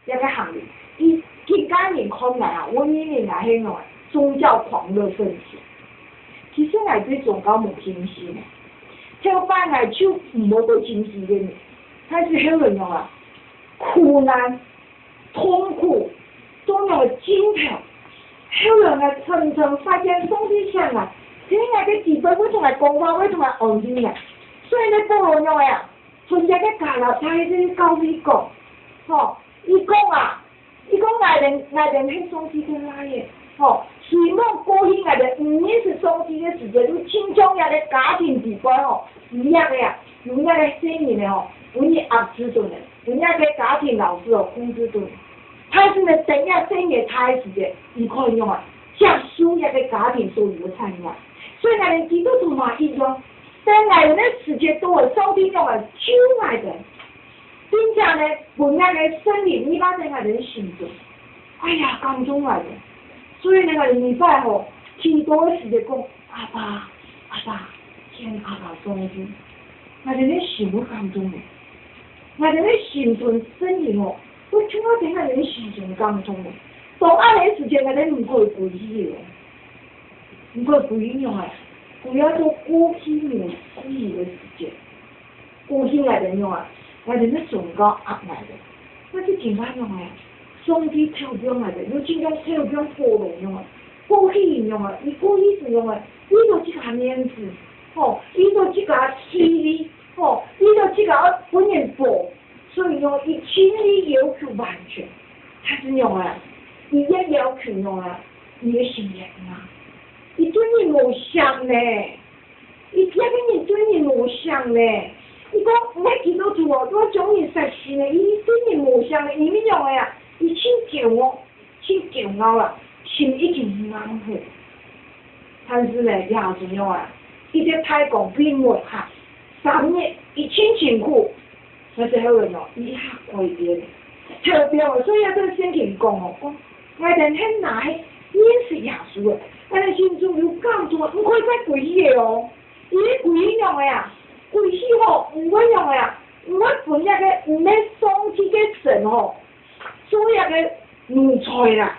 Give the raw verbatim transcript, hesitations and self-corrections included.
這个行為，佢，佢家人看𠊎啊，𠊎認為𠊎係𠊎宗教狂熱分子。其實𠊎對宗教無興趣呢。頭擺𠊎就毋會過進去个呢，但是後來仰啊，苦難、痛苦，到仰个盡頭，後來𠊎深深發現上帝想啊，在𠊎个裡背會同𠊎講話，會同𠊎安慰啊。所以呢，保羅仰个啊， 同這个加拉太个教會講，吼，佢講啊，佢講𠊎兜，𠊎兜係上帝个倈仔，吼，希望過去𠊎兜毋認識上帝个時節，就親像這个家庭裡背吼，有一个啊，有一个細人仔吼，分人壓制著呢，分這个家庭老師吼控制著呢。但是呢，等這細人仔大个時節，佢可以仰啊，接受這个家庭所有个產業。所以𠊎兜基督徒嘛一樣， 等𠊎兜个時節到了，上帝仰會救𠊎兜，並且呢，分𠊎个聖靈入來在𠊎兜个心中。哎呀，感動𠊎兜。所以呢，𠊎兜每擺吼，祈禱个時節講，阿爸，阿爸，天阿爸上帝，𠊎兜个心會感動个。𠊎兜个心中聖靈吼，會進入在𠊎兜个心中感動个。到恁樣个時節，𠊎兜毋可以歸去个。 毋過歸去仰仔，歸到過去無歸去个時節。過去𠊎兜仰仔，𠊎兜个宗教壓𠊎兜，但是今下仰仔，上帝挑戰𠊎兜，又親像挑戰保羅仰仔。過去仰仔，佢過去時仰仔，為著自家面子，吼，為著自家地位，吼，為著自家愛分人保，所以仰，佢盡力要求完全。但是仰仔，佢越要求仰仔，佢个心越硬。佢對人無惜呢。 佢別个人對人無惜呢。佢講，毋係基督徒哦，都愛將人殺死呢。佢對人無惜呢，因為仰仔啊，佢盡驕傲，盡驕傲啦，心已經硬忒。但是呢，耶穌仰仔，佢在大光被抹黑，三日，佢盡辛苦， 但是後來哦，佢一下改變。特別哦，所以啊，這个聖經講哦，講，𠊎兜係若係認識耶穌个，𠊎兜心中有感動，毋可以再歸去个哦。因為歸去仰仔啊，歸去吼，毋會仰仔啊，毋會分這个毋係上帝个神吼，做這个奴才啦。